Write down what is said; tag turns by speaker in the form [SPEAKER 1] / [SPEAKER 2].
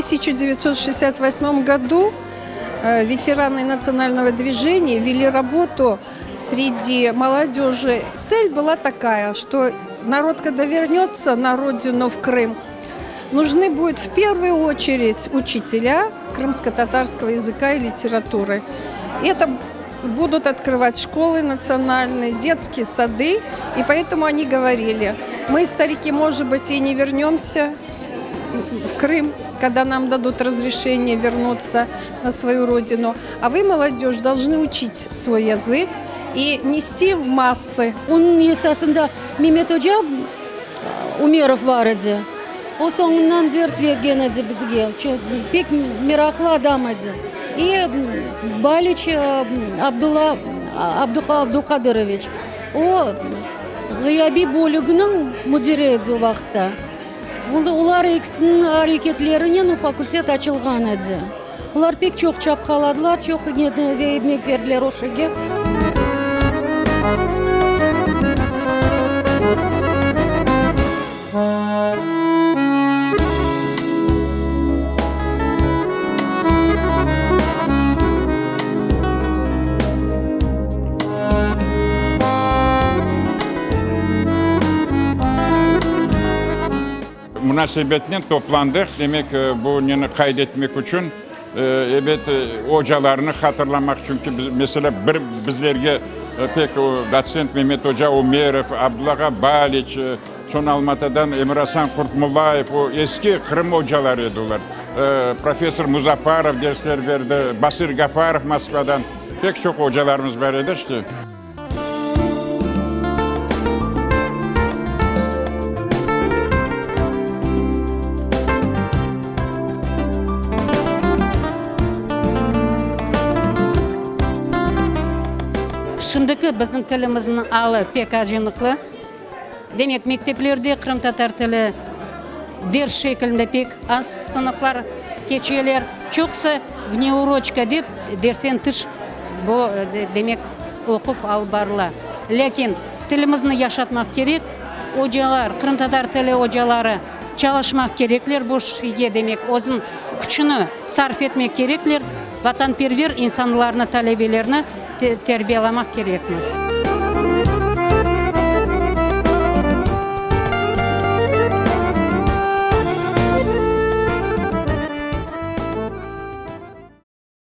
[SPEAKER 1] 1968 году ветераны национального движения вели работу среди молодежи. Цель была такая, что народ, когда вернется на родину в Крым, нужны будут в первую очередь учителя крымско-татарского языка и литературы. Это будут открывать школы национальные, детские сады. И поэтому они говорили, мы, старики, может быть, и не вернемся в Крым, когда нам дадут разрешение вернуться на свою родину. А вы, молодежь, должны учить свой язык и нести в массы.
[SPEAKER 2] Onıñ esasında Memet oca Umerov bar edi. O soñundan ders bergen edi bizge. Pek meraqlı adam edi. İ Baliç Abdulla Abdulqadıroviç, o ğıyabiy bölüginiñ müdiri edi o vaqıtta. Olar ekisiniñ areketlerinen o fakultet açılğan edi. Olar pek çoq çapqaladılar, çoq emek berdiler o şeyge.
[SPEAKER 3] Munasebetnen toplandıq, demek, bu neni qayd etmek içün, ebet, ocalarnı hatırlamaq, çünki biz, meselâ, bir bizlerge pek dotsent Memet oca Ümerov, Abdulla ağa Baliç, soñ Almatadan Emirasan Qurtmullayev, o eski Qırım ocaları edi olar, professor Muzafarov dersler berdi, Basir Gafarov Moskvadan, pek çoq ocalarımız bar edi, işte.
[SPEAKER 4] Şimdiki bizim tilimizniñ alı pek acınıqlı. Demek, mekteplerde qırımtatar tili ders şeklinde pek az sınıflar keçeler. Çoqusı vneuroçka dep, dersten tış bu, demek, oquv alıp barıla. Lâkin tilimizni yaşatmaq kerek. Ocalar, qırımtatar tili ocaları çalışmaq kerekler bu şeyge, demek, özüniñ küçüni sarf etmek kerekler, vatanperver insanlarnı, talebelerni terbiyalamaq kerekmiz.